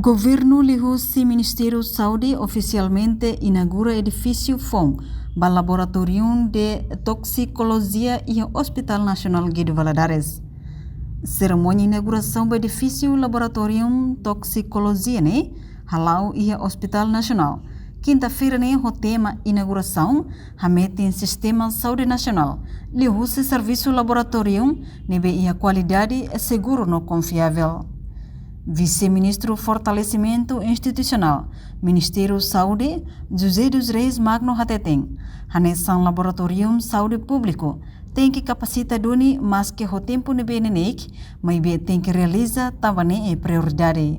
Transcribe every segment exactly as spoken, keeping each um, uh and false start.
Governu liuhusi Ministériu Saúde ofisialmente inaugura edifísiu foun ba Laboratóriu de Toxikolojia iha Hospital Nasionál Guido Valadares. Serimónia inaugurasaun ba edifísiu Laboratóriu Toxikolojia ne'e hala'o iha Hospital Nasionál, kinta-feira ne'e, ho tema inaugurasaun hametin sistema saúde nasionál liuhusi servisu laboratóriu ne'ebé iha kualidade, seguru no konfiavel. Vise-Ministru Fortalesimentu Institusionál, Ministériu Saúde, José dos Reis Magno hateten, hanesan Laboratóriu Saúde Públiku tenke kapasita duni, maske ho tempu ne'ebé neineik, maibé tenke realiza tanba ne'e prioridade.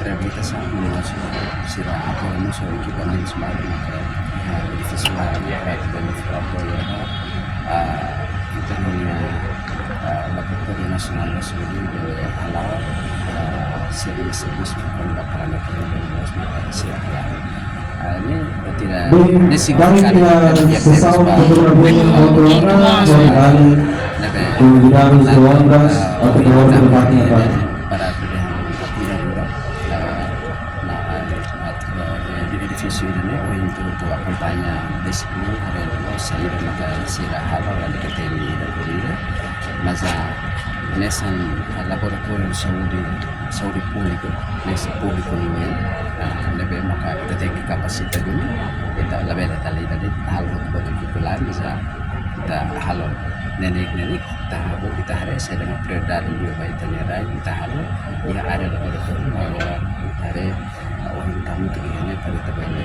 Reabilitasaun, mas sira apoia mós ho ekipamentus balu, maka, eh, edifísiu balu, para atu bele apoia, ah, ita-nia, ah, Laboratóriu Nasionál da Saúde, bele hala'o, ah, servisu, servisu kona-ba paramétru, bele mós, maka sira hala'o. Ah, ne'e, ita tidak, bem, ne'e significa, dari, eh, sessão de governo, ne'ebé, convidados de obras, ah, atu ba obra, para atu ba, atu ba, ah, na, ah, atu ba, eh, di edifísiu ne'e, ohin ita atu akompaña desiplina, haree loos saida maka sira halo, la dekat ini dan kuliah, mas, ah, hanesan, ah, laboratóriu saúde, saúde públiku, ne'e públiku nian, ah, ne'ebé maka ita tenke kapasita duni, ita labele ita lida de'it halo buat partikulár, bisa ita halo neineik-neineik, ita halo, ita haree saida mak prioridade liu ba ita-nia rai, ita halo iha área laboratóriu, agora ita haree, ah, ohin ita hamutuk iha ne'e para ita bele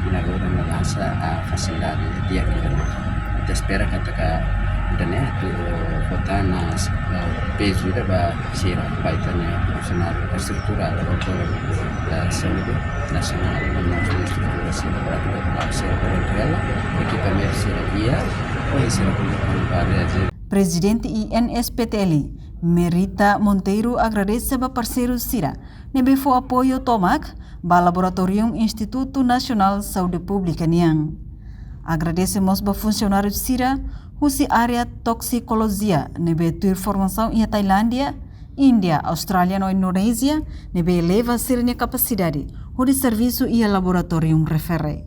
inaugura no lansa, ah, fasilidade di'ak ida-ne'e. Ita espera katak ida-ne'e atu, eh, bota ona, eh, pezu ida ba sira, ba ita-nia profisionál, estrutura laboratóriu, eh, saúde nasionál, no mós estrutura sira para atu ba sira, para atu ba ekipamentu sira iha, ohin sira kumpre para reajen. Prezidente I N S P T L, Merita Monteiro, agradese ba parseiru sira ne'ebé fó apoiu tomak ba Laboratóriu Institutu Nasionál Saúde Públika nian. Agradese mós ba funsionáriu sira husi área toksikolojia ne'ebé tuir formasaun iha Tailándia, Índia, Austrália no Indonézia, ne'ebé eleva sira-nia kapasidade hodi servisu iha laboratóriu refere.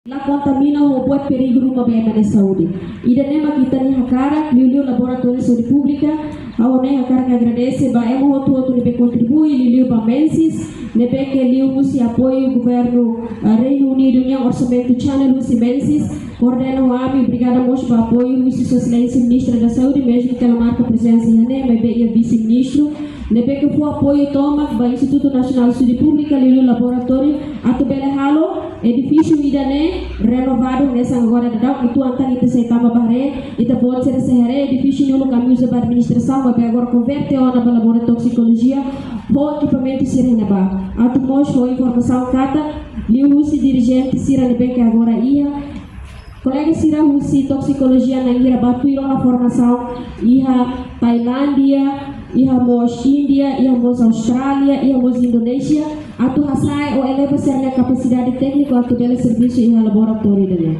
La kontamina ho buat perigu ruma ba ema nia saúde. Ida-ne'e mak ita-nia hakarak, liuliu Laboratóriu Saúde Públika, ha'u ne'e hakarak agradese ba ema hotu-hotu ne'ebé kontribui, liuliu ba Mensis, ne'ebé ke liuhusi apoiu governu, ah, Reinu Unidu nian, orsamentu channel husi Mensis, koordena ho ami, obrigada mós ba apoiu husi Sua Exelénsia Ministra da Saúde, mezmu ke la marka prezensa iha ne'e, maibé iha Vise-Ministru, ne'ebé ke fó apoiu tomak ba Institutu Nasionál Saúde Públika, liuliu laboratóriu, atu bele halo edifísiu ida-ne'e renovadu, hanesan agora daudaun uitoan tan ita sei tama ba haree, ita-boot sira sei haree edifísiu ne'e uluk ami uza ba administrasaun, maibé agora konverte ona ba laboratóriu toksikolojia, ho ekipamentu sira iha ne'ebá. Atu mós ho informasaun katak, liuhusi dirijente sira ne'ebé ke agora iha, kolega sira husi toksikolojia na'in hira bá tuir ona formasaun iha Tailándia, iha mós Índia, iha mós Austrália, iha mós Indonézia, atu hasa'e ou eleva sira-nia kapasidade tékniku atu bele servisu iha laboratóriu ida-ne'e.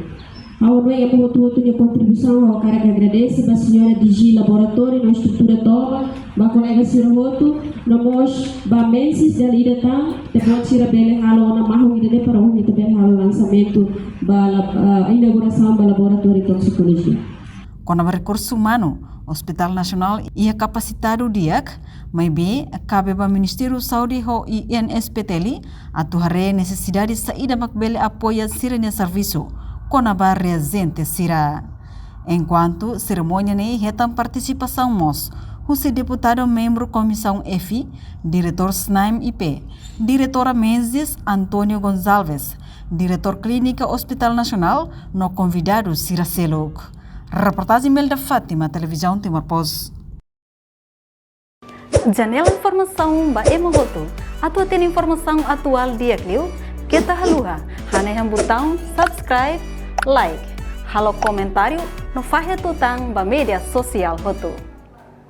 Ha'u hanoin ema hotu-hotu nia kontribuisaun, ha'u hakarak agradese ba señora D G laboratóriu no estrutura tomak, ba kolega sira hotu, no mós ba Mensis dala ida tan, ita-boot sira bele halo ona mahon ida-ne'e para ohin ita bele halo lansamentu ba la-, ah, inaugurasaun ba laboratóriu toksikolojia. Kona-ba rekursu umanu, Hospital Nasionál iha kapasitadu di'ak, maibé kabe ba Ministériu Saúde ho I N S P T L atu haree nesesidade saida mak bele apoia sira-nia servisu kona-ba reajente sira. Enkuantu serimónia ne'e hetan partisipasaun mós husi deputadu membru Komisaun F, diretór SNAEM I P, diretora Mensis António Gonçalves, diretór klínika Hospital Nasionál no konvidadu sira seluk. Reportajen Melda Fátima, Televizaun Timor Post. Janela informasaun ba ema hotu. Atu hatene informasaun atuál di'ak liu, keta haluha hanehan butaun subscribe, like, halo komentáriu no fahe tutan ba média sosiál hotu.